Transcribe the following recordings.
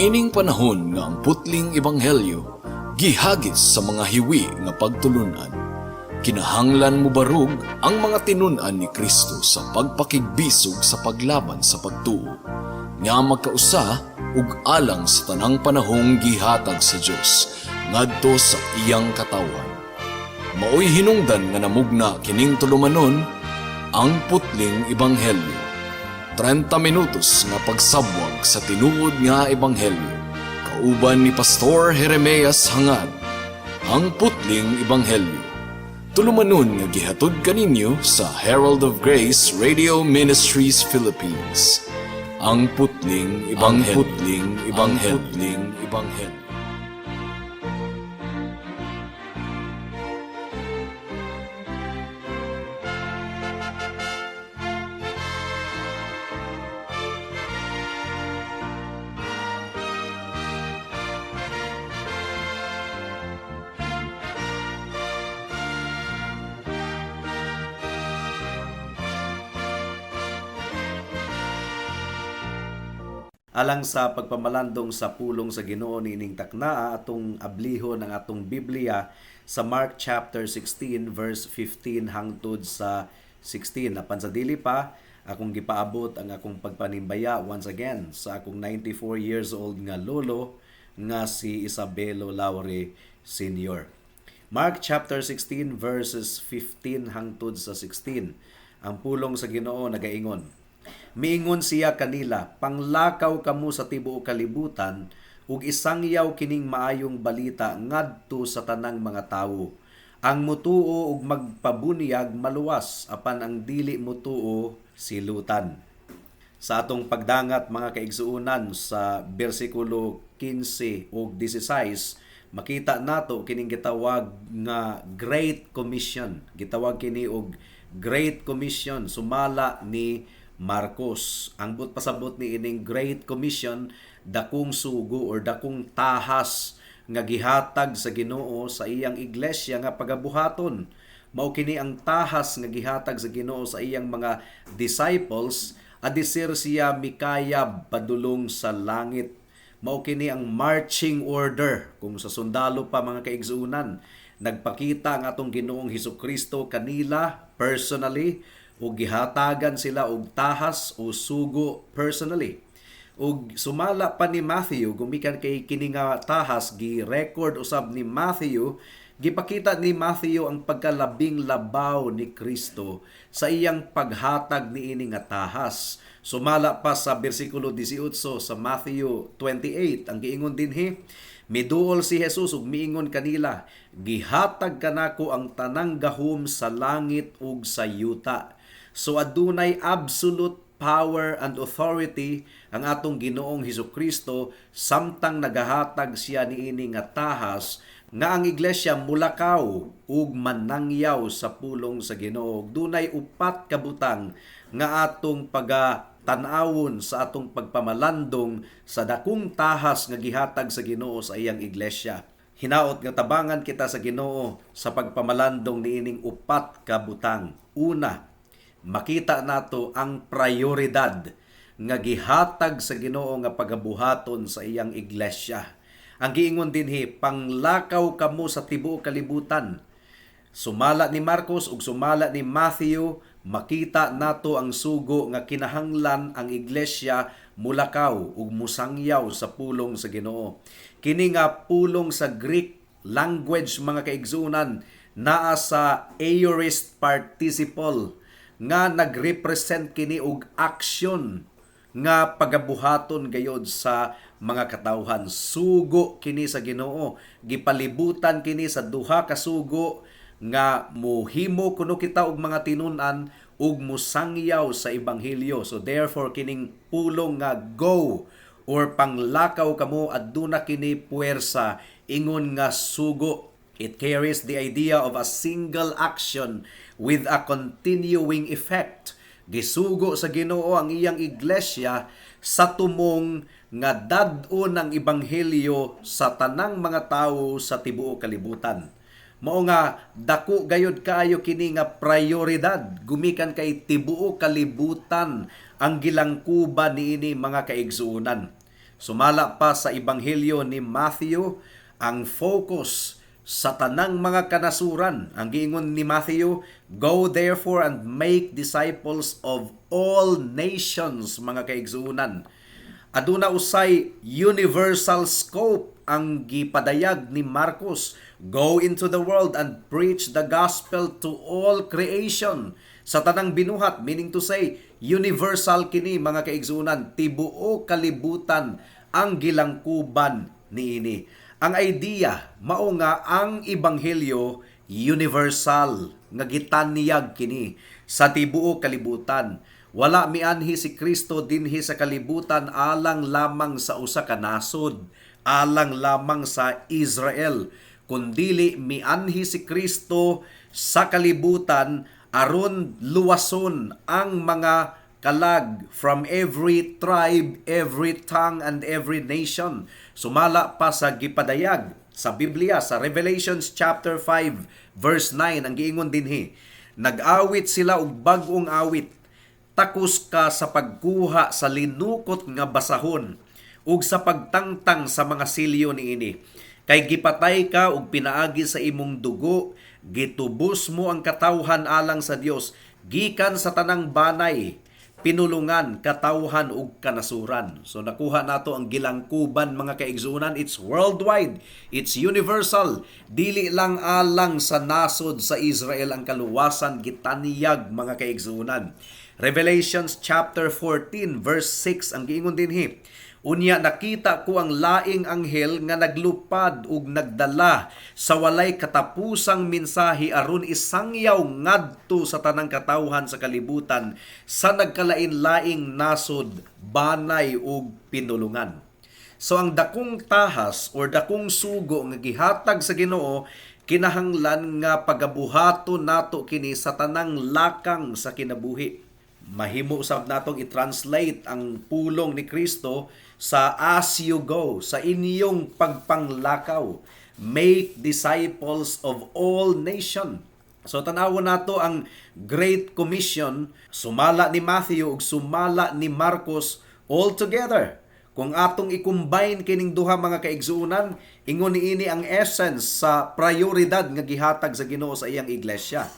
Niining panahon nga ang putling ebanghelyo gihagis sa mga hiwi nga pagtulunan, kinahanglan mobarog ang mga tinun-an ni Kristo sa pagpakigbisog sa paglaban sa pagtuo nga magkausa ug alang sa tanang panahong gihatag sa Dios ngadto sa iyang katawhan. Maoy hinungdan nga namugna kining tulumanon, Ang Putling Ebanghelyo. 30 minutos nga pagsabwag sa tinuod nga ebanghelyo. Kauban ni Pastor Jeremias Hangad. Ang Putling Ebanghelyo. Tulumanon nga gihatod kaninyo sa Herald of Grace Radio Ministries Philippines. Ang Putling Ebanghelyo. Ang Putling Ebanghelyo. Ang Putling Ebanghelyo. Alang sa pagpamalandong sa pulong sa Ginoo niining taknaa, atong ablihon ang atong Biblia sa Mark chapter 16 verse 15 hangtod sa 16. Apan sa dili pa, akong gipaabot ang akong pagpanimbaya once again sa akong 94 years old nga lolo nga si Isabelo Laure Sr. Mark chapter 16 verses 15 hangtod sa 16. Ang pulong sa Ginoo nagaingon: Miingon siya kanila, "Panglakaw kamo sa tibuok kalibutan ug isangyaw kining maayong balita ngadto sa tanang mga tawo. Ang mutuo ug magpabunyag maluwas, apan ang dili mutuo silutan." Sa atong pagdangat, mga kaigsuonan, sa bersikulo 15 ug 16, makita nato kining gitawag nga Great Commission. Gitawag kini og Great Commission sumala ni Marcos. Ang but pasabot ni ining Great Commission, dakong sugo or dakong tahas nga gihatag sa Ginoo sa iyang iglesia nga pagabuhaton. Mao kini ang tahas nga gihatag sa Ginoo sa iyang mga disciples adisir siya mikayab padulong sa langit. Mao kini ang marching order kung sa sundalo pa, mga kaigsuonan. Nagpakita ang atong Ginoong Hesus kanila personally ug gihatagan sila og tahas o sugo personally. Ug sumala pa ni Matthew, gumikan kay kini nga tahas gi-record usab ni Matthew, gipakita ni Matthew ang pagkalabing labaw ni Kristo sa iyang paghatag niini nga tahas. Sumala pa sa bersikulo 18 sa Matthew 28, ang giingon dinhi, "Miduol si Jesus ug miingon kanila, 'Gihatag kanako ang tanang gahom sa langit ug sa yuta.'" So adunay absolute power and authority ang atong Ginoong Hesus Kristo samtang nagahatag siya niini nga tahas nga ang iglesia mulakaw ug manangyaw sa pulong sa Ginoo. Dunay upat ka butang nga atong paga tan-awon sa atong pagpamalandong sa dakong tahas nga gihatag sa Ginoo sa iyang iglesia. Hinaot nga tabangan kita sa Ginoo sa pagpamalandong niining upat ka butang. Una, makita nato ang prioridad nga gihatag sa Ginoo nga pagabuhaton sa iyang iglesia. Ang giingon dinhi, "Panglakaw kamo sa tibuok kalibutan." Sumala ni Marcos ug sumala ni Matthew, makita nato ang sugo nga kinahanglan ang iglesia mulakaw ug musangyaw sa pulong sa Ginoo. Kini nga pulong sa Greek language, mga kaigsuonan, naa sa aorist participle nga nagrepresent kini og action nga pagabuhaton gayod sa mga katawhan. Sugo kini sa Ginoo. Gipalibutan kini sa duha ka sugo nga muhimo kuno kita og mga tinun-an ug musangyaw sa ebanghelyo. So therefore, kining pulong nga "go" or "panglakaw kamo", aduna kini puwersa ingon nga sugo. It carries the idea of a single action with a continuing effect. Gisugo sa Ginoo ang iyang iglesia sa tumong nga dad-on ang ebanghelyo sa tanang mga tawo sa tibuok kalibutan. Mao nga dako gayod kaayo kini nga prioridad gumikan kay tibuok kalibutan ang gilangkuban niini, mga kaigsuonan. Sumala pa sa Ebanghelyo ni Matthew, ang focus sa tanang mga kanasuran. Ang giingon ni Matthew, "Go therefore and make disciples of all nations," mga kaigsuonan. Aduna usay universal scope ang gipadayag ni Marcos. "Go into the world and preach the gospel to all creation." Sa tanang binuhat, meaning to say, universal kini, mga kaigsuonan, tibuok kalibutan ang gilangkuban niini. Ang idea mao nga ang ebanghelyo universal nga gitanyag kini sa tibuok kalibutan. Wala mianhi si Kristo dinhi sa kalibutan alang lamang sa usa ka nasod, alang lamang sa Israel, kundili mianhi si Kristo sa kalibutan aron luwason ang mga kalag from every tribe, every tongue, and every nation. Sumala pa sa gipadayag sa Biblia sa Revelations chapter 5 verse 9, ang giingon dinhi, "Nag-awit sila og bag-ong awit: Takos ka sa pagkuha sa linukot nga basahon ug sa pagtangtang sa mga silyo niini. Kay gipatay ka ug pinaagi sa imong dugo gitubos mo ang katawhan alang sa Dios gikan sa tanang banay, pinulungan, katawhan ug kanasuran." So nakuha nato ang gilangkuban, mga kaigsuonan, it's worldwide, it's universal. Dili lang alang sa nasod sa Israel ang kaluwasan gitanyag, mga kaigsuonan. Revelations chapter 14 verse 6, ang giingon dinhi, "Unya nakita ko ang laing anghel nga naglupad ug nagdala sa walay katapusang mensahe aron isangyaw ngadto sa tanang katawhan sa kalibutan sa nagkalain-laing nasod, banay ug pinulungan." So ang dakong tahas or dakong sugo nga gihatag sa Ginoo, kinahanglan nga pagabuhaton nato kini sa tanang lakang sa kinabuhi. Mahimo usab natong i-translate ang pulong ni Kristo sa as you go, sa inyong pagpanglakaw. Make disciples of all nation. So tan-awon nato ang Great Commission sumala ni Matthew ug sumala ni Marcos all together. Kung atong i-combine kining duha, mga kaigsuonan, ingon niini ang essence sa prioridad nga gihatag sa Ginoo sa iyang iglesia.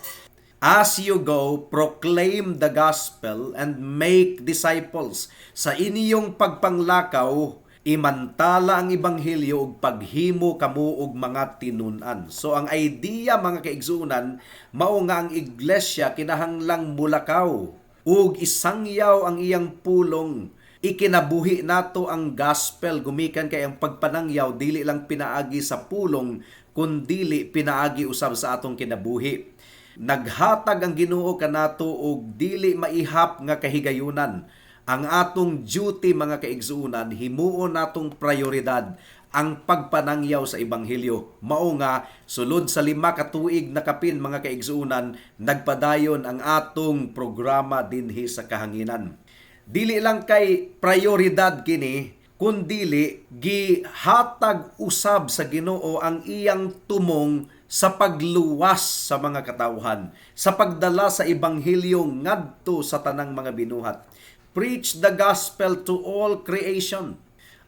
"As you go, proclaim the gospel and make disciples." Sa inyong pagpanglakaw, imantala ang ebanghelyo ug paghimo kamo og mga tinun-an. So ang idea, mga kaigsuonan, mao nga ang iglesia kinahanglang mulakaw ug isangyaw ang iyang pulong, ikinabuhi nato ang gospel gumikan kay ang pagpanangyaw dili lang pinaagi sa pulong kundili pinaagi usab sa atong kinabuhi. Naghatag ang Ginoo kanato og dili maihap nga kahigayunan. Ang atong duty, mga kaigsuonan, himuon natong prioridad ang pagpanangyaw sa ebanghelyo. Mao nga sulod sa 5 ka tuig na kapin, mga kaigsuonan, nagpadayon ang atong programa dinhi sa kahanginan. Dili lang kay prioridad kini, kundili gihatag usab sa Ginoo ang iyang tumong sa pagluwas sa mga katawhan, sa pagdala sa ebanghelyo ngadto sa tanang mga binuhat. Preach the gospel to all creation.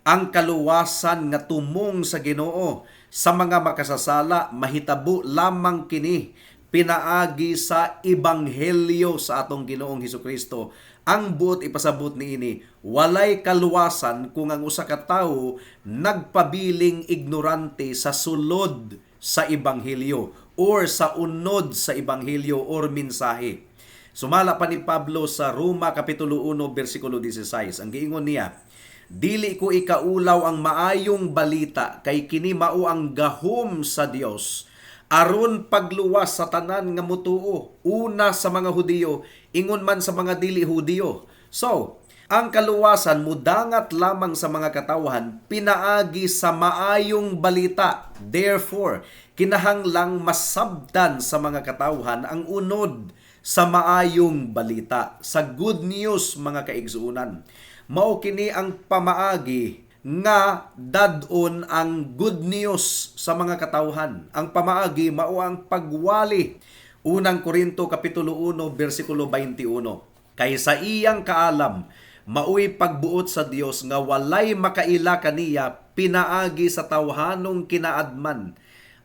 Ang kaluwasan nga tumong sa Ginoo sa mga makasasala mahitabo lamang kini pinaagi sa ebanghelyo sa atong Ginoong Hesukristo. Ang buot ipasabot niini, walay kaluwasan kung ang usa ka tawo nagpabiling ignorante sa sulod sa ebanghelyo or sa unod sa ebanghelyo or mensahe. Sumala pa ni Pablo sa Roma kapitulo 1 bersikulo 16. Ang giingon niya, "Dili ko ikaulaw ang maayong balita kay kini mao ang gahom sa Dios aron pagluwas sa tanan nga mutuo, una sa mga Hudiyo, ingon man sa mga dili Hudiyo." So, ang kaluwasan mudangat lamang sa mga katawhan pinaagi sa maayong balita. Therefore, kinahanglang masabtan sa mga katawhan ang unod sa maayong balita, sa good news, mga kaigsuonan. Mao kini ang pamaagi nga dad-on ang good news sa mga katawhan. Ang pamaagi mao ang pagwali. Unang Korinto kapitulo 1 bersikulo 21. "Kay sa iyang kaalam Maoy pagbuot sa Dios nga walay makaila kaniya pinaagi sa tawhanong kinaadman.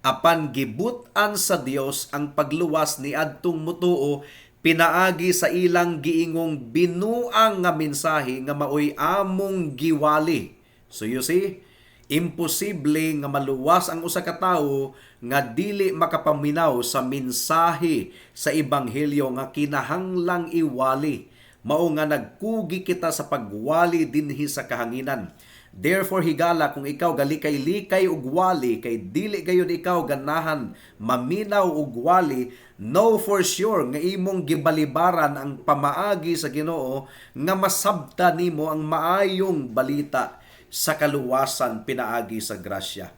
Apan gibut-an sa Dios ang pagluwas ni adtong mutuo pinaagi sa ilang giingong binuang nga mensahe nga maoy among giwali. So you see, imposible nga maluwas ang usa ka tawo nga dili makapaminaw sa mensahe sa ebanghelyo nga kinahanglang iwali. Mao nga nagkugi kita sa pagwali dinhi sa kahanginan. Therefore, higala, kung ikaw galikay-likay og wali kay dili gayud ikaw ganahan maminaw og wali, know for sure nga imong gibalibaran ang pamaagi sa Ginoo nga masabta nimo ang maayong balita sa kaluwasan pinaagi sa grasya.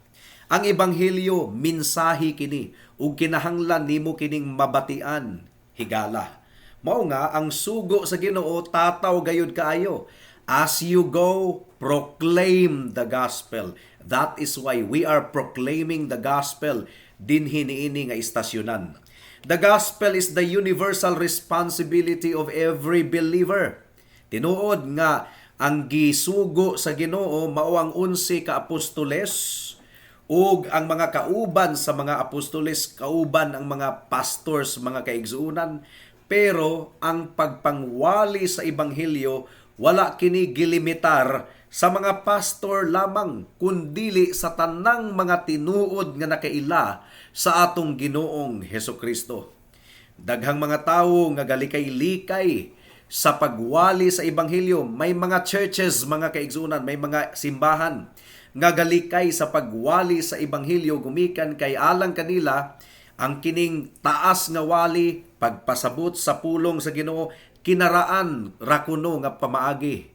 Ang ebanghelyo, mensahe kini ug kinahanglan nimo kining mabatian, higala. Mao nga ang sugo sa Ginoo tataw gayud kaayo. As you go, proclaim the gospel. That is why we are proclaiming the gospel dinhi niini nga istasyonan. The gospel is the universal responsibility of every believer. Tinuod nga ang gisugo sa Ginoo mao ang 11 ka apostoles ug ang mga kauban sa mga apostoles, kauban ang mga pastors, mga kaigsuonan, pero ang pagpangwali sa ebanghelyo wala kini gilimitar sa mga pastor lamang, kundili sa tanang mga tinuod nga nakaila sa atong Ginoong Hesukristo. Daghang mga tawo nga galikay-likay sa pagwali sa ebanghelyo. May mga churches, mga kaigsuonan, may mga simbahan nga galikay sa pagwali sa ebanghelyo gumikan kay alang kanila ang kining taas nga wali, pagpasabot sa pulong sa Ginoo, kinaraan ra kuno nga pamaagi.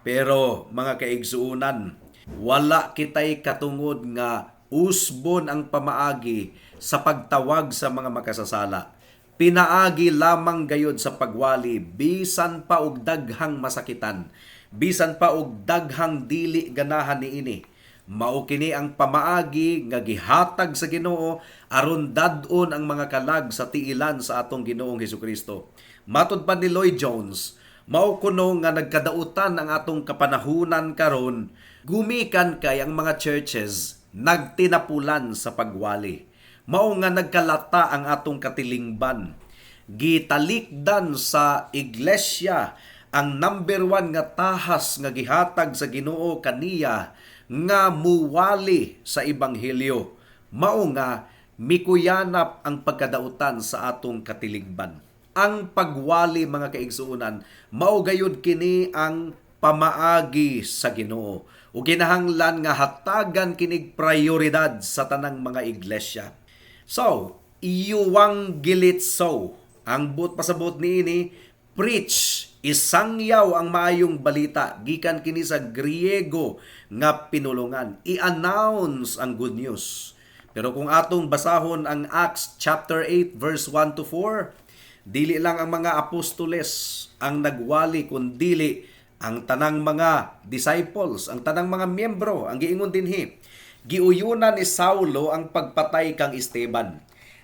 Pero mga kaigsuonan, wala kitay katungod nga usbon ang pamaagi sa pagtawag sa mga makasasala. Pinaagi lamang gayod sa pagwali, bisan pa og daghang masakitan, bisan pa og daghang dili ganahan niini. Mao kini ang pamaagi nga gihatag sa Ginoo aron dad-on ang mga kalag sa tiilan sa atong Ginoong Hesukristo. Matod pa ni Lloyd Jones, mao kuno nga nagkadautan ang atong kapanahunan karon gumikan kay ang mga churches nagtinapulan sa pagwali. Mao nga nagkalata ang atong katilingban. Gitalikdan sa iglesia ang number one nga tahas nga gihatag sa Ginoo kaniya nga muwali sa ebanghelyo. Mao nga mikuyanap ang pagkadautan sa atong katilingban. Ang pagwali, mga kaigsuonan, mao gayud kini ang pamaagi sa Ginoo. Ug kinahanglan nga hatagan kinig prioridad sa tanang mga iglesia. So, euangelizo. Ang buot pasabot niini, preach, isangyaw ang maayong balita gikan kini sa Griego nga pinulungan. I-announce ang good news. Pero kung atong basahon ang Acts chapter 8 verse 1 to 4, dili lang ang mga apostoles ang nagwali kundili ang tanang mga disciples, ang tanang mga miyembro. Ang giingon dinhi, giuyunan ni Saulo ang pagpatay kang Esteban.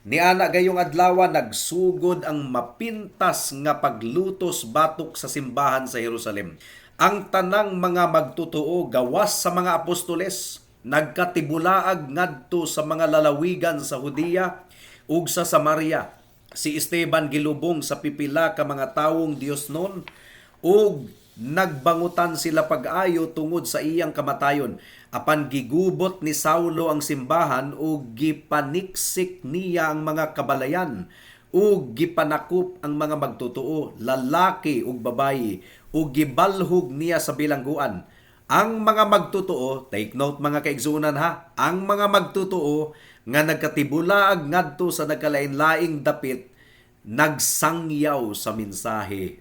Niana gayong adlaw nagsugod ang mapintas nga paglutos batok sa simbahan sa Jerusalem. Ang tanang mga magtotoo gawas sa mga apostoles nagkatibulaag ngadto sa mga lalawigan sa Judea ug sa Samaria. Si Esteban gilubong sa pipila ka mga tawong Dios nun ug nagbangutan sila pag-ayo tungod sa iyang kamatayon. Apan gigubot ni Saulo ang simbahan ug gipaniksik niya ang mga kabalayan ug gipanakop ang mga magtotoo, lalaki ug babayi, ug gibalhog niya sa bilangguan. Ang mga magtotoo, take note mga kaigsuonan ha, ang mga magtotoo nga nagkatibulaag ngadto sa nagkalain-laing dapit nagsangyaw sa mensahe.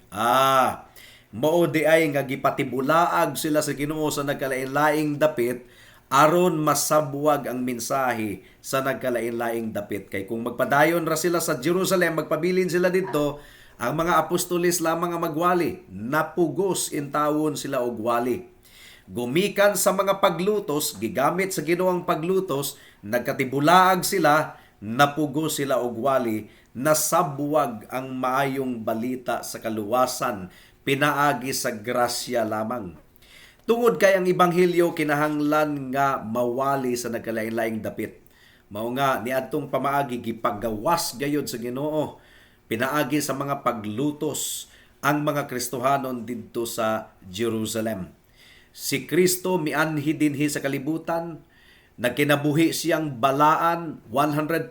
Mao di ay nga gipatibulaag sila sa Ginoo sa nagkalain-laing dapit aron masabwag ang mensahe sa nagkalain-laing dapit. Kay kung magpadayon ra sila sa Jerusalem, magpabilin sila didto, ang mga apostoles lamang ang magwali. Napugos intawon sila og wali. Gumikan sa mga paglutos, gigamit sa Ginoo ang paglutos, nagkatibulaag sila, napugos sila og wali, nasabwag ang maayong balita sa kaluwasan pinaagi sa grasya lamang. Tungod kay ang ebanghelyo kinahanglan nga mawali sa nagkalain-laing dapit. Mao nga niadtong pamaagi gipagawas gayod sa Ginoo pinaagi sa mga paglutos ang mga Kristohanon didto sa Jerusalem. Si Kristo mianhi dinhi sa kalibutan, nagkinabuhi siyang balaan, 100%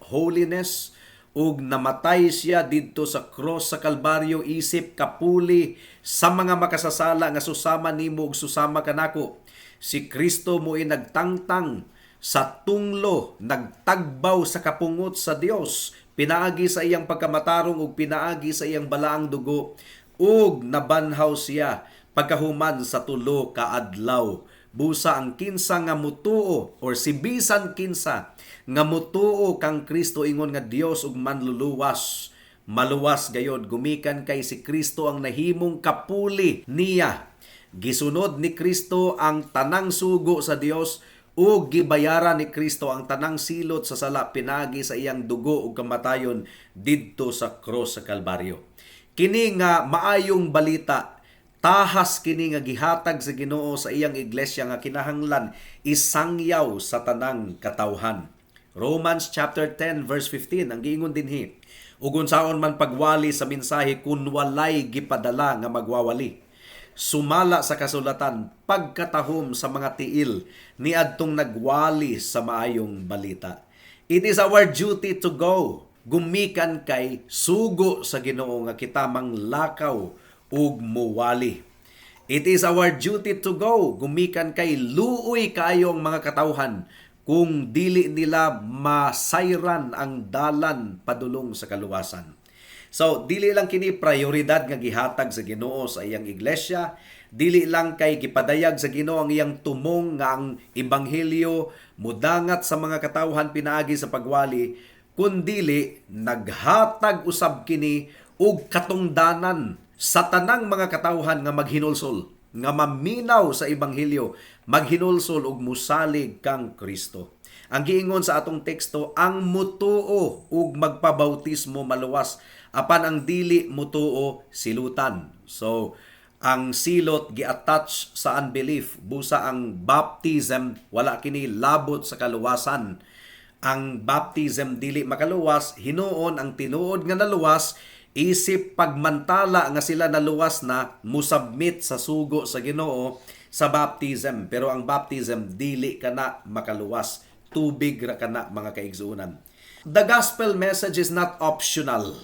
holiness, ug namatay siya didto sa cross sa Kalbaryo isip kapuli sa mga makasasala nga susama nimo ug susama kanako. Si Kristo mo'y nagtangtang sa tunglo, nagtagbaw sa kapungot sa Dios pinaagi sa iyang pagkamatarong ug pinaagi sa iyang balaang dugo, ug nabanhaw siya pagkahuman sa 3 ka adlaw. Busa ang kinsa nga mutuo or si bisan kinsa nga mutuo kang Kristo ingon nga Dios ug manluluwas, maluwas gayod gumikan kay si Kristo ang nahimong kapuli niya. Gisunod ni Kristo ang tanang sugo sa Dios ug gibayaran ni Kristo ang tanang silot sa sala pinaagi sa iyang dugo ug kamatayon didto sa cross sa Kalbaryo. Kini nga maayong balita, tahas kini nga gihatag sa Ginoo sa iyang iglesia nga kinahanglan isangyaw sa tanang katawhan. Romans chapter 10 verse 15 ang giingon dinhi, ug unsaon man pagwali sa mensahe kun walay gipadala nga magwawali? Sumala sa kasulatan, pagkatahom sa mga tiil niadtong nagwali sa maayong balita. It is our duty to go gumikan kay sugo sa Ginoo nga kita manglakaw ug muwali. It is our duty to go gumikan kay luoy kaayo ang mga katawhan kung dili nila masayran ang dalan padulong sa kaluwasan. So, dili lang kini prioridad nga gihatag sa Ginoo sa iyang iglesia, dili lang kay gipadayag sa Ginoo ang iyang tumong nga ang ebanghelyo mudangat sa mga katawhan pinaagi sa pagwali, kundili naghatag usab kini og katungdanan sa tanang mga katawhan nga maghinulsol, nga maminaw sa ebanghelyo, maghinulsol og musalig kang Kristo. Ang giingon sa atong teksto, ang mutuo ug magpabautismo maluwas, apan ang dili mutuo silutan. So, ang silot gi-attach sa unbelief, busa ang baptism wala kini labot sa kaluwasan. Ang baptism dili makaluwas, hinuon ang tinuod nga naluwas isip pagmantala nga sila naluwas na musubmit sa sugo sa Ginoo sa baptism, pero ang baptism dili kana makaluwas, tubig ra kana, mga kaigsuonan. The gospel message is not optional.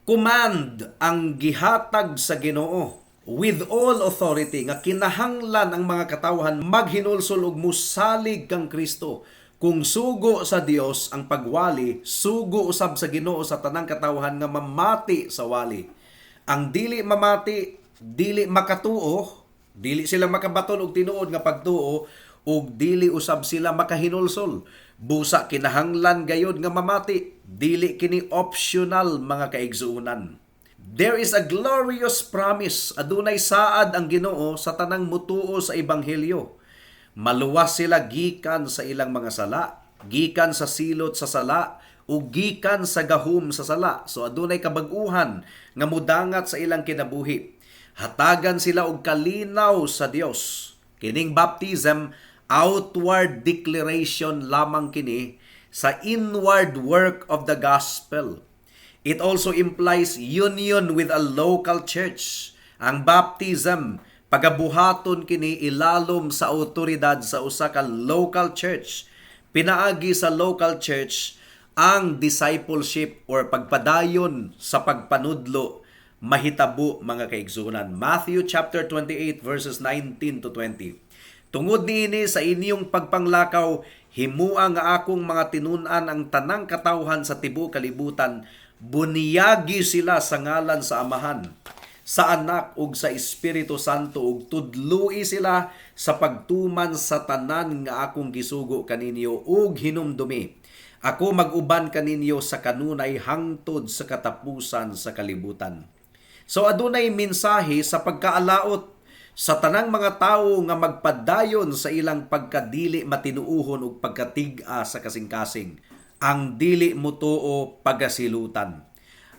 Command ang gihatag sa Ginoo with all authority nga kinahanglan ang mga katawhan maghinulsol ug musalig kang Kristo. Kung sugo sa Dios ang pagwali, sugo usab sa Ginoo sa tanang katawhan nga mamati sa wali. Ang dili mamati, dili makatuo, dili sila makabaton og tinuod nga pagtuo ug dili usab sila makahinulsol. Busa kinahanglan gayod nga mamati, dili kini optional, mga kaigsuonan. There is a glorious promise. Adunay saad ang Ginoo sa tanang mutuo sa ebanghelyo. Maluwas sila gikan sa ilang mga sala, gikan sa silot sa sala, ug gikan sa gahum sa sala. So adunay kabag-uhan nga mudangat sa ilang kinabuhi. Hatagan sila og kalinaw sa Dios. Kining baptism, outward declaration lamang kini sa inward work of the gospel. It also implies union with a local church. Ang baptism, pagabuhaton kini ilalom sa autoridad sa usa ka local church. Pinaagi sa local church, ang discipleship or pagpadayon sa pagpanudlo mahitabo, mga kaigsuonan. Matthew chapter 28 verses 19 to 20. Tungod niini, sa inyong pagpanglakaw, himua nga akong mga tinun-an ang tanang katawhan sa tibuok kalibutan, bunyagi sila sa ngalan sa Amahan, sa Anak ug sa Espiritu Santo, ug tudloi sila sa pagtuman sa tanan nga akong gisugo kaninyo, ug hinumdumi, ako mag-uban kaninyo sa kanunay hangtod sa katapusan sa kalibutan. So adunay mensahe sa pagkaalaot sa tanang mga tawo nga magpadayon sa ilang pagkadili matinuohon ug pagkatig-a sa kasing-kasing. Ang dili mutuo pagasilutan.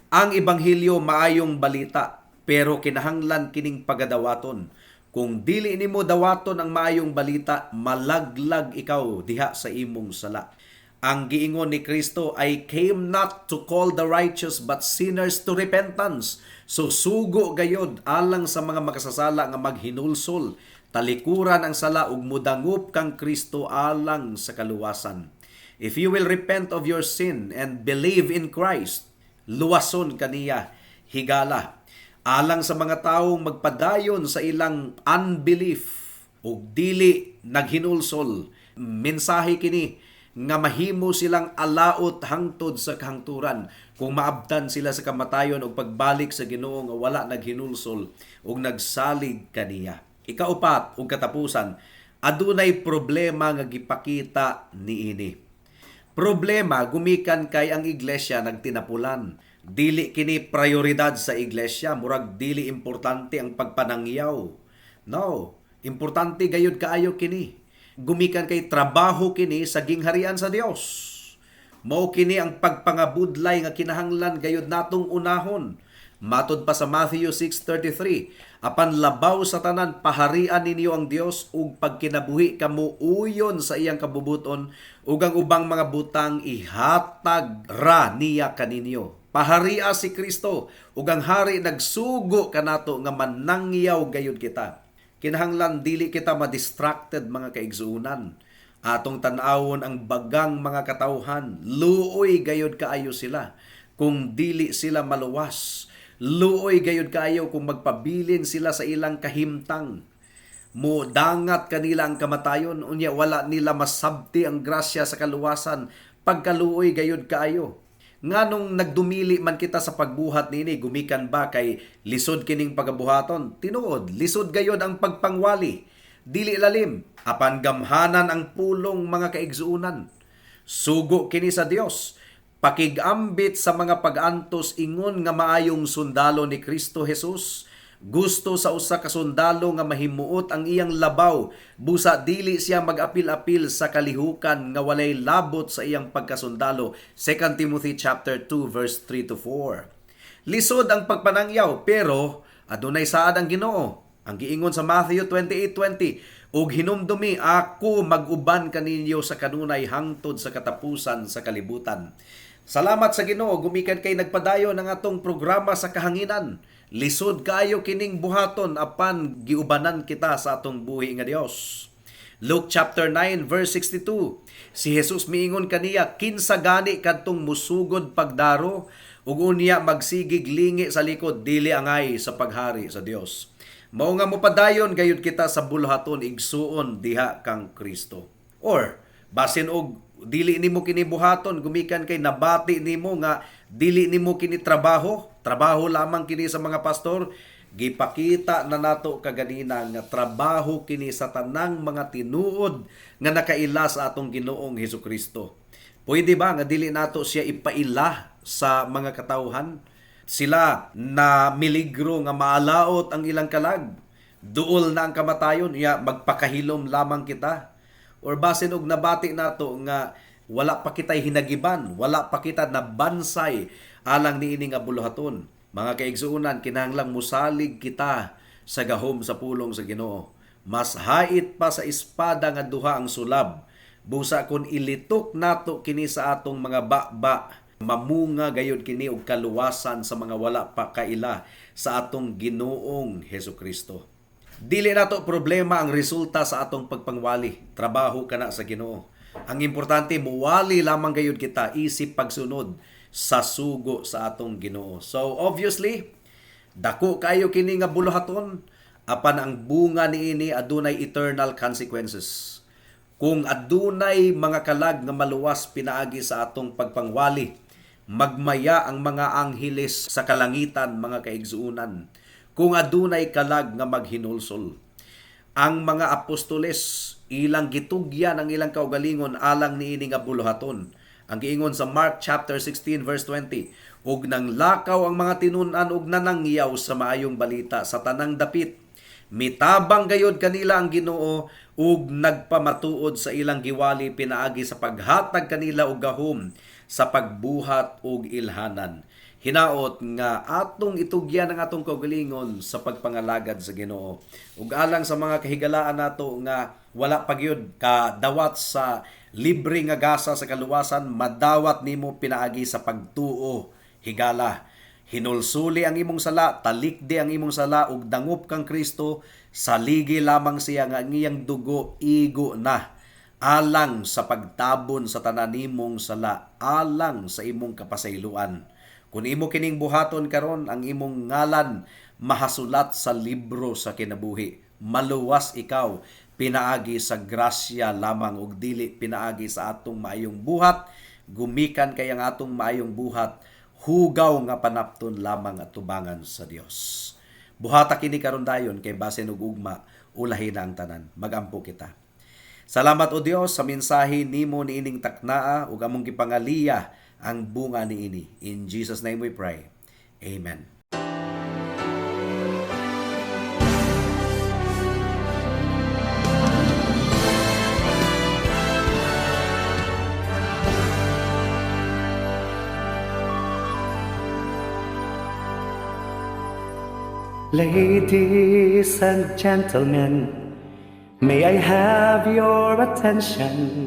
Ang ebanghelyo maayong balita. Pero kinahanglan kining pagadawaton. Kung dili nimo dawaton ang maayong balita, malaglag ikaw diha sa imong sala. Ang giingon ni Kristo, "I came not to call the righteous but sinners to repentance." So sugo gayod alang sa mga makasasala nga maghinulsol, talikuran ang sala ug mudangup kang Kristo alang sa kaluwasan. If you will repent of your sin and believe in Christ, luwason kaniya higala. Alang sa mga taong magpadayon sa ilang unbelief ug dili naghinulsol, mensahe kini nga mahimo silang alaot hangtod sa kahangturan kung maabtan sila sa kamatayon ug pagbalik sa Ginoo nga wala naghinulsol ug nagsalig kaniya. Ikaupat ug katapusan, adunay problema nga gipakita niini. Problema gumikan kay ang iglesia nagtinapulan. Dili kini prioridad sa iglesia, murag dili importante ang pagpanangyaw. No, importante gayud kaayo kini. Gumikan kay trabaho kini sa gingharian sa Dios. Mao kini ang pagpangabudlay nga kinahanglan gayud natong unahon. Matod pa sa Matthew 6:33, apan labaw sa tanan, paharian ninyo ang Dios ug pagkinabuhi kamo uyon sa iyang kabubuton, ug ang ubang mga butang ihatag ra niya kaninyo. Paharia si Kristo ug ang hari nagsugo kanato nga manangyaw gayud kita. Kinahanglan dili kita ma-distracted, mga kaigsuonan. Atong tan-awon ang bagang mga katawhan, luoy gayud kaayo sila kung dili sila maluwas. Luoy gayud kaayo kung magpabilin sila sa ilang kahimtang. Mudangat kanila ang kamatayon, unya wala nila masabti ang grasya sa kaluwasan. Pagkaluoy gayud kaayo. Nganong nagdumili man kita sa pagbuhat niini, gumikan ba kay lisod kining pagabuhaton? Tinuod, lisod gayud ang pagpangwali. Dili lalim, apan gamhanan ang pulong, mga kaigsuonan. Sugo kini sa Dios. Pakigambit sa mga pag-antos ingon nga maayong sundalo ni Kristo Jesus. Gusto sa usa ka sundalo nga mahimuot ang iyang labaw, busa dili siya mag-apil-apil sa kalihukan nga walay labot sa iyang pagkasundalo. 2 Timothy chapter 2 verse 3 to 4. Lisod ang pagpanangyaw, pero adunay saad ang Ginoo. Ang giingon sa Matthew 28:20, "Ug hinumdumi, ako mag-uban kaninyo sa kanunay hangtod sa katapusan sa kalibutan." Salamat sa Ginoo gumikan kay nagpadayon ang atong programa sa kahanginan. Lisod kaayo kining buhaton, apan giubanan kita sa atong buhi nga Dios. Luke chapter 9 verse 62. Si Jesus miingon kaniya, "Kinsa gani kadtong musugod pagdaro ug unya magsigig lingi sa likod, dili angay sa paghari sa Dios." Mao nga mopadayon gayud kita sa buluhaton, igsuon, diha kang Kristo. Or basin og dili nimo kini buhaton gumikan kay nabati nimo nga dili nimo kini trabaho, trabaho lamang kini sa mga pastor. Gipakita na nato kaganina nga trabaho kini sa tanang mga tinuod nga nakaila sa atong Ginoong Hesukristo. Pwede ba nga dili nato siya ipaila sa mga katawhan? Sila na miligro nga maalaot ang ilang kalag. Duol na ang kamatayon, ya magpakahilom lamang kita. Or basin og nabati nato nga wala pa kita'y hinagiban, wala pa kita nabansay alang niini nga buluhaton. Mga kaigsuonan, kinahanglang musalig kita sa gahom sa pulong sa Ginoo. Mas hait pa sa espada nga duha ang sulab. Busa kon ilitok nato kini sa atong mga baba, mamunga gayud kini og kaluwasan sa mga wala pa kaila sa atong Ginoong Hesukristo. Dili nato problema ang resulta sa atong pagpangwali. Trabaho kana sa Ginoo. Ang importante, muwali lamang gayud kita isip pagsunod sa sugo sa atong Ginoo. So obviously, dako kayo kini nga buluhaton, apan ang bunga niini adunay eternal consequences. Kung adunay mga kalag nga maluwas pinaagi sa atong pagpangwali, magmaya ang mga angheles sa kalangitan, mga kaigsuonan. Kung adunay kalag nga maghinulsol. Ang mga apostoles, ilang gitugyan ang ilang kaugalingon alang niini nga buluhaton. Ang giingon sa Mark chapter 16 verse 20, "Ug nang lakaw ang mga tinun-an ug nanangyaw sa maayong balita sa tanang dapit. Mitabang gayod kanila ang Ginoo ug nagpamatuod sa ilang giwali pinaagi sa paghatag kanila og gahom sa pagbuhat og ilhanan. Hinaot nga atong itugyan ang atong kaugalingon sa pagpangalagad sa Ginoo. Ug alang sa mga kahigalaan nato nga wala pa gyud kadawat sa libre nga gasa sa kaluwasan, madawat nimo pinaagi sa pagtuo, higala. Hinulsuli ang imong sala, talikdi ang imong sala ug dangup kang Kristo, saligi lamang siya nga ang iyang dugo igo na alang sa pagtabon sa tanan nimong sala, alang sa imong kapasayloan. Kung imo kining buhaton karon, ang imong ngalan mahasulat sa libro sa kinabuhi. Maluwas ikaw pinaagi sa grasya lamang ug dili pinaagi sa atong maayong buhat. Gumikan kay ang atong maayong buhat, hugaw nga panapton lamang at tubangan sa Dios. Buhata kini karon dayon kay basin og ugma, ulahi na ang tanan. Magampo kita. Salamat o Dios sa mensahe nimo niining taknaa ug among gipangaliya ang bunga niini. In Jesus' name we pray. Amen. Ladies and gentlemen, may I have your attention?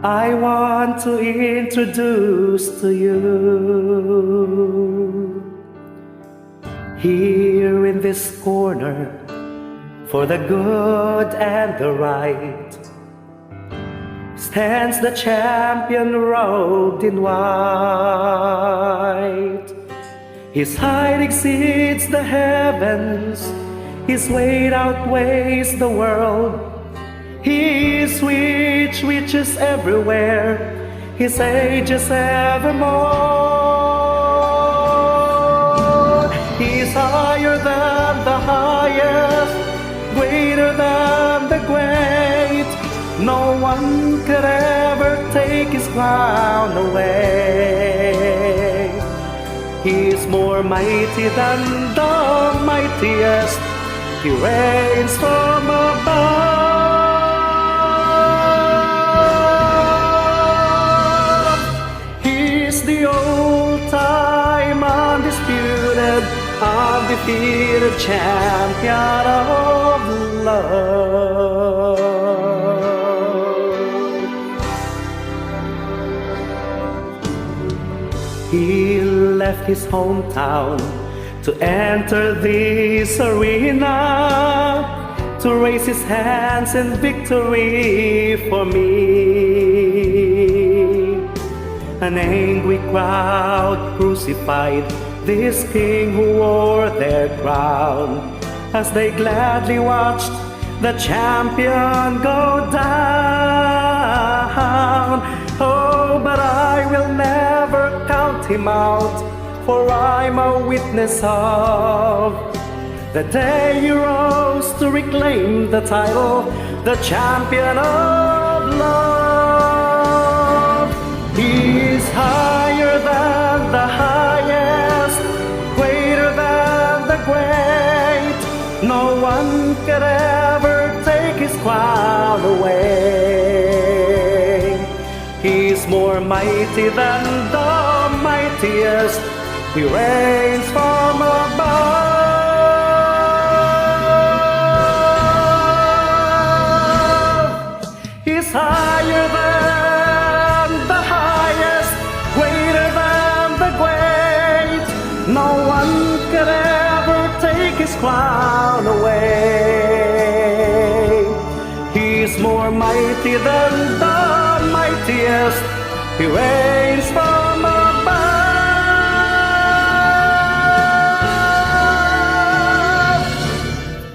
I want to introduce to you, here in this corner, for the good and the right, stands the champion robed in white. His height exceeds the heavens, his weight outweighs the world. His reach reaches everywhere, his age is evermore. He's higher than the highest, greater than the great. No one could ever take his crown away. He's more mighty than the mightiest. He reigns from above. He's the old-time, undisputed, undefeated champion of love. He left his hometown to enter this arena, to raise his hands in victory for me. An angry crowd crucified this king who wore their crown, as they gladly watched the champion go down. Oh, but I will never count him out, for I'm a witness of the day he rose to reclaim the title, the champion of love. He's higher than the highest, greater than the great. No one could ever take his crown away. He's more mighty than the mightiest. He reigns from above. He's higher than the highest, greater than the great. No one could ever take his crown away. He's more mighty than the mightiest. He reigns from above.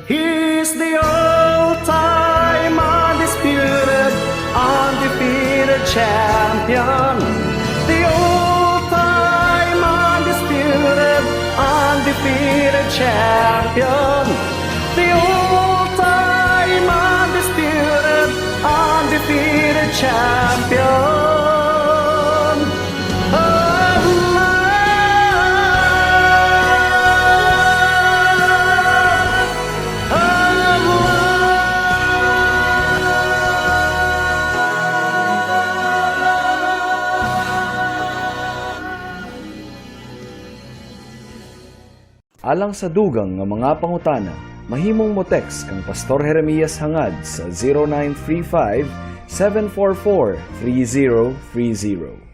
He's the old-time, undisputed, undefeated champion. The old-time, undisputed, undefeated champion. The old-time, undisputed, undefeated champion of love. Of love. Alang sa dugang nga mga pangutana, mahimong mo text kang Pastor Jeremias Hangad sa 0935 744 3030.